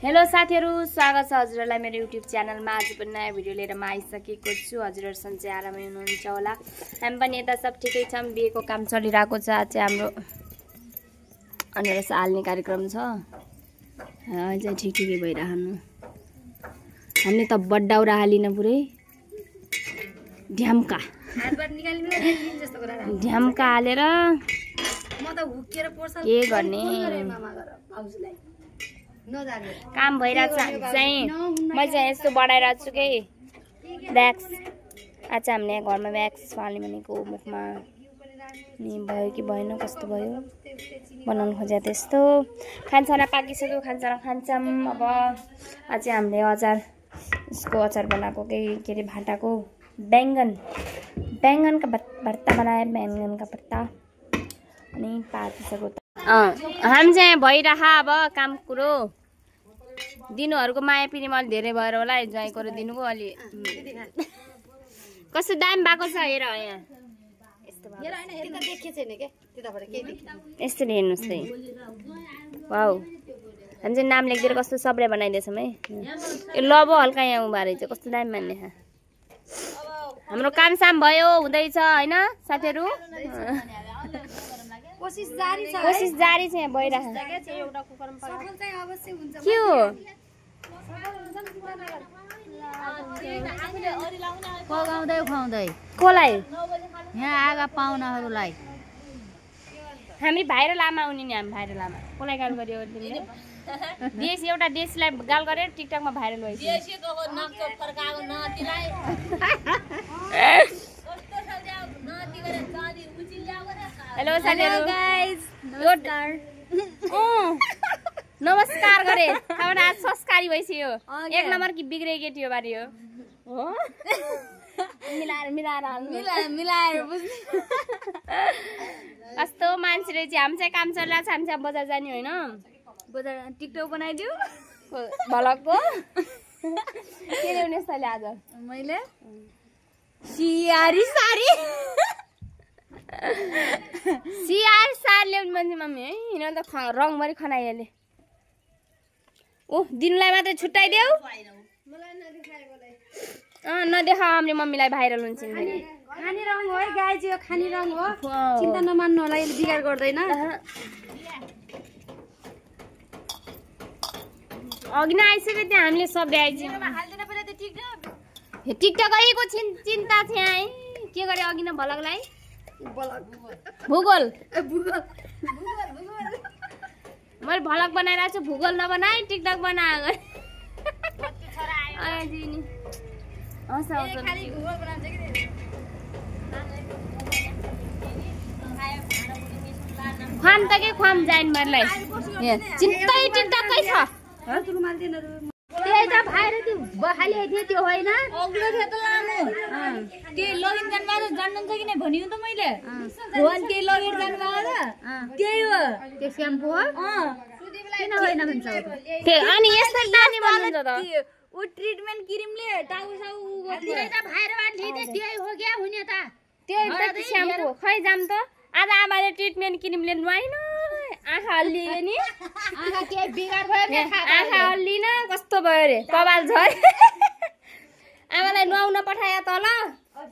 Hello साथीहरु, स्वागत छ हजुरहरुलाई मेरो युट्युब च्यानलमा। आज पनि नयाँ भिडियो लिएर म आइसकेको छु। हजुरहरु सन्चै आरामै हुनुहुन्छ होला। हामी पनि यता सब ठिकै छौं। बिहेको काम चलिरहेको छ। आज हाम्रो अनरस हाल्ने कार्यक्रम छ। अझै ठिकै भइराख्नु। हामीले त बड्डाउरा हालिन पुरै ढ्याम्का ढ्याम्का हालेर म त हुकेर पर्छ के गर्ने काम भइरहेछ। चाहिँ म चाहिँ यस्तो बढाइरहेको छु के ब्याक्स। आज हामीले घरमा ब्याक्स फाल्ने भनेको मुखमा नि भयो कि भएन, कस्तो भयो बनाउनु खोजे त्यस्तो। खानसाना पाकिसक्यो, खानसाना खान्छौँ। अब आज हामीले अचार, यसको अचार बनाएको के अरे भाटाको बैंगन का भर्ता बनाए, बैंगन का भर्ता अनि पाकिसक्यो। हामी चाहिँ भइरह अब काम कुरो दिनुहरुको माया पिरी मैले धेरै भएर होला। ज्वाइँको र दिनुको अलि कस्तो दाम भएको छ हेर यहाँ। यस्तो हेर्नुहोस् त। वाउ, हामी चाहिँ नाम लेखिदिएर कस्तो सब्रे बनाइदिएछौँ है। यो लबो हल्का यहाँ उभा रहेछ, कस्तो दामी मान्ने। हाम्रो काम साम भयो, हुँदैछ होइन साथीहरु। कोशिश जारी छ यहाँ भइराछ। के हो पकाउँदै खुवाउँदै कोलाई यहाँ आगा पाहुनाहरूलाई हामी भाइरल आमा हुने नि। हामी भाइरल आमा कोलाई गाल गर्यो तिमीले। देश एउटा देशलाई गाल गरेर टिकटकमा भाइरल भइसक्यो। हेलो साथीहरु, नमस्कार गरे। अब आज संस्कारी भइसक्यो। एक नम्बर कि बिग्रे केटी हो बारी हो। मिलाएर बुझ्नु कस्तो मान्छे रहेछ। हामी चाहिँ काम चलिरहेको छ। हामी चाहिँ बजार जाने होइन, बजार टिकटक बनाइदियो भलकको। के ल्याउने तैँले आज? मैले सियारी सारी ल्याउने मान्छे मम्मी है। हिँड त रङभरि खनाइहाले। दिनलाई मात्रै छुट्याइदेऊ। नदेखा हाम्रो मम्मीलाई भाइरल हुन्छ नि। खाने रङ हो है गाई चाहिँ, खाने रङ हो। चिन्ता नमान्नु होला, यसले बिगार गर्दैन। अघि नै आइसक्यो त्यहाँ हामीले सब ल्याइदियो। टिकटकको चिन्ता छ यहाँ है। के गरे अघि नै भलकलाई भूगोल मैले भलक बनाइरहेको छु। भूगोल नबनाए टिकटक बनाएको। खुवाम त के खुवाम जाइन मरलाई चिन्तै टिकटकै छ। त्यही त भाइर त्यो बखाली थियो त्यो होइन। अग्लो थियो त लामो त्यो लगेर जानुभएको जान्नुहुन्छ कि नै भनियो त मैले। भन त्यही लगेर जानुभएको त्यही हो त्यो स्याम्पू हो। किन होइन भन्छ त्यो? अनि यस्तो दानी भन्नुहुन्छ त उ ट्रिटमेन्ट क्रिमले टाउ साउ त्यही त भाइरबाट लिँदै त्यही हो क्या हुने त। त्यही त स्याम्पू खै जाम त। आज आमाले ट्रिटमेन्ट क्रिमले नुहाइन, आँखा हल्लियो नि। आँखा के बिगार भयो? आँखा हल्लिन कस्तो भयो अरे, कपाल झरे। आमालाई नुहाउन पठायो तल।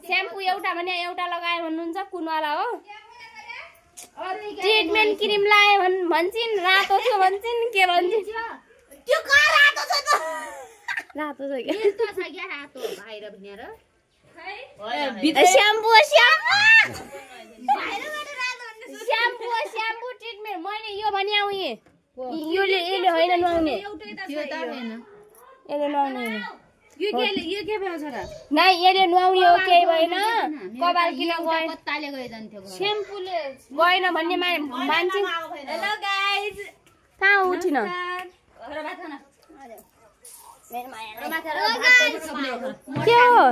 स्याम्पू एउटा भने एउटा लगायो भन्नुहुन्छ। कुनवाला हो? ट्रिटमेन्ट क्रिम लाए भन्छन्, रातो छ भन्छन्, के भन्छन्? त्यो कहाँ रातो छ त? रातो छ क्या? यस्तो छ क्या रातो भाइर भनेर। स्याम्पू ट्रिटमेन्ट मैले यो भने आउ यसले होइन नुहाउने। त्यो त हैन, यसले नुहाउने यो के भयो छ र? नै यसले नुहाउने हो, केही भएन। कपाल किन गएन? पत्ताले गए जान्थ्यो। स्याम्पूले गएन भन्ने मान्छे। हेलो गाइज, कहाँ उठिन? के हो?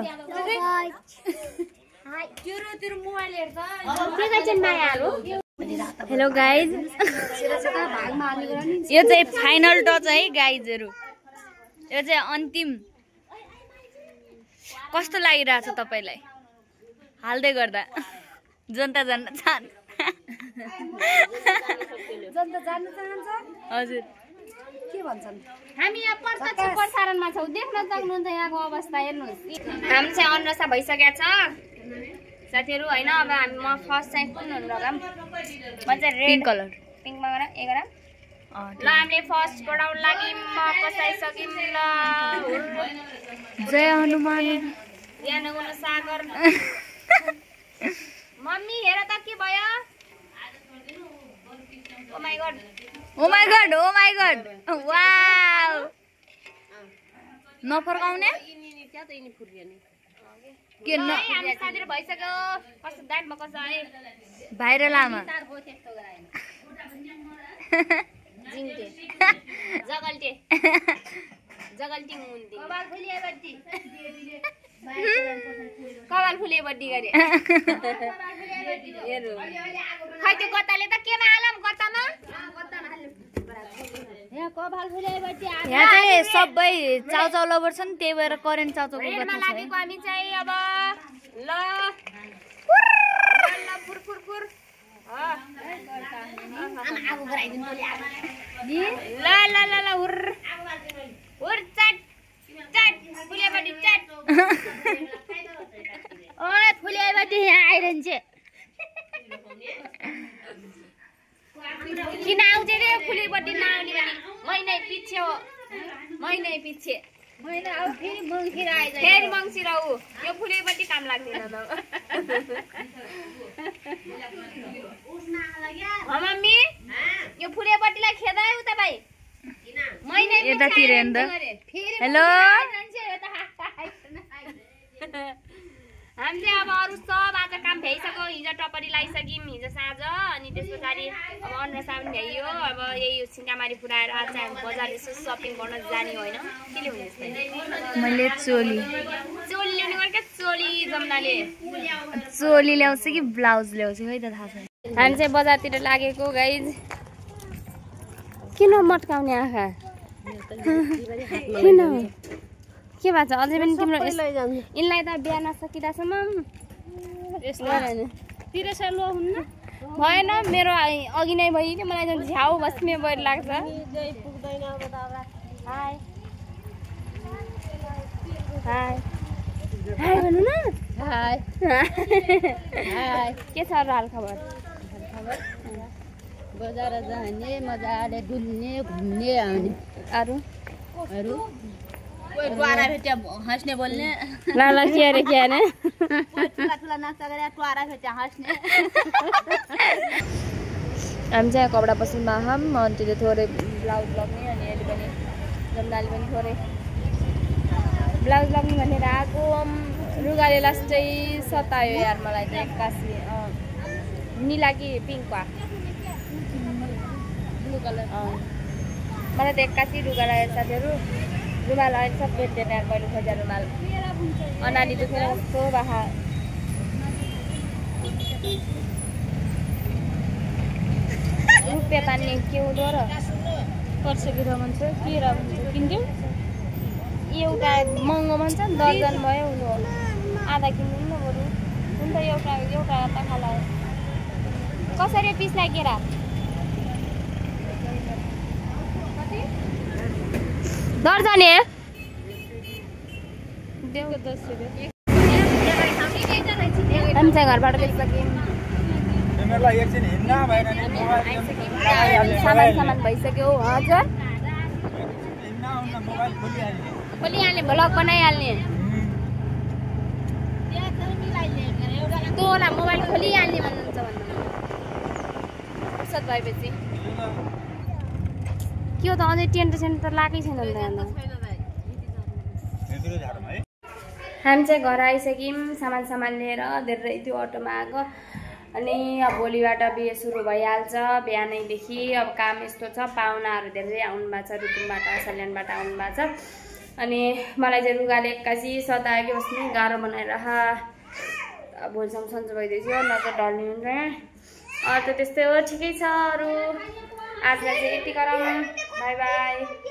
हेलो गाइज, यो चाहिँ फाइनल टच है गाइजहरु। यो चाहिँ अन्तिम। कस्तो लागिरहेछ तपाईलाई हाल्दै गर्दा? जनता जान्न चाहन्छ? जनता जान्न चाहन्छ? हजुर। के भन्छन् हामी यहाँ प्रत्यक्ष प्रसारणमा छौँ देख्न सक्नुहुन्छ यहाँको अवस्था हेर्नुहोस् हामी चाहिँ अन्रसा भइसकेको छ साथीहरू होइन अब म फर्स्ट चाहिँ कुन लगाम म चाहिँ रेड कलर पिङ्कमा गर ल हामीले फर्स्ट गराउन लागि म कसाइसक्यौँ ल जय हनुमान ज्ञानगुण सागर मम्मी हेर त के भयो ओ माय गॉड वाउ नफर्काउने के न हामी साथीहरु भइसक्यो कस्तो दाइटमा कस्तो है भाइरल आमा जिङटे जगल्टे मुन्टी कपाल फुले बड्डी गरे हेरौ खै त्यो गत्ताले त केमा हालम गत्तामा यहाँ कपाल फुले बड्डी यहाँ चाहिँ सबै चाउचाउ लभर छन् त्यही भएर करेन्ट चाउचाउको रेडमा गत्ता छ लागेको हामी चाहिँ अब ल फुर ल हुर चट फुलेबडी चट ओए फुलेबडी यहाँ आइरहन्छ किन आउँछ रे फुलेबडी नआउने भने महिनै पछि हो महिनै पछि मैले अब फेरि मङ्सिर आइज फेरि मङ्सिर उ यो फुलेबडी काम लाग्दैन त मम्मी यो फुलेबडीलाई खेदायो उता भाइ महिनै यतातिर हेर्नु त हेलो हामी चाहिँ अब अरू सब आज काम भ्याइसक्यो हिजो टपरी लगाइसक्यौँ हिजो साँझ अनि त्यस पछाडि अब अन्रसा पनि भ्याइयो अब यही सिङ्गामारी पुऱ्याएर आज चाहिँ हामी बजार यसो सपिङ गर्न जाने होइन के ल्याउने यस्तै मैले चोली ल्याउने गरे क्या चोली जम्नाले चोली ल्याउँछ कि ब्लाउज ल्याउँछ खै त थाहा छैन हामी चाहिँ बजारतिर लागेको गाइज किन मट्काउने आँखा किन के भएको छ अझै पनि तिम्रो यिनलाई त बिहा नसकिँदासम्म भएन मेरो अघि नै भइदियो मलाई झन् झ्याउ बस्ने भएर लाग्छ हाई हाई हाई भन्नु न हाय के छ र हालखबर बजार जाने मजाले डुल्ने घुम्ने आउने अरू कोही टुवारा भेट्या हाँस्ने बोल्ने ल के अरे के अरे ठुला नाच्दा गरे टुवारा भेट्या हाँस्ने हामी चाहिँ कपडा पसलमा हम अन्तिले थोरै ब्लाउज लगाउने अनि अहिले पनि जम्नाले पनि थोरै ब्लाउज लगाउने भनेर आएको रुगाले लास्टै सतायो यार मलाई चाहिँ एक्कासी निला कि पिङ्कमा ब्लू कलर मलाई त एक्कासी रुगा लागेको साथीहरू रुमाल अहिले सब भेट्दैन यार मैले खोजेर रुमाल अनानी दुखेर कस्तो बाखा रुपियाँ तान्ने के हुँदो र पर्सेकी र भन्छ के र भन्छ किन्थ्यौ एउटा महँगो भन्छ दर्जन भयो हुनु आधा किन्नु न बरु हुन त एउटा त खाला कसरी पिस लागेर दर्जन हे हामी चाहिँ घरबाट गइसक्यौँ सामान भइसक्यो हजुर खोलिहाल्ने भ्लग बनाइहाल्ने तँलाई मोबाइल खोलिहाल्ने भन्नुहुन्छ फुर्सद भएपछि के हो त अझै टेन्ट सेन्ट त लागेकै छैन नि त हामी चाहिँ घर आइसक्यौँ सामान लिएर धेरै त्यो अटोमा आएको अनि अब भोलिबाट बिहे सुरु भइहाल्छ बिहानैदेखि अब काम यस्तो छ पाहुनाहरू धेरै आउनु भएको छ रुकुमबाट सल्यानबाट आउनु भएको छ अनि मलाई चाहिँ रुगाले एक्कासी सतायो कि बस्ने गाह्रो बनाएर भोलिसम्म सन्चो भइदिएछ नत्र ढल्ने हुन्छ अरू त त्यस्तै हो ठिकै छ अरू आजलाई चाहिँ यति गरौँ बाई बाई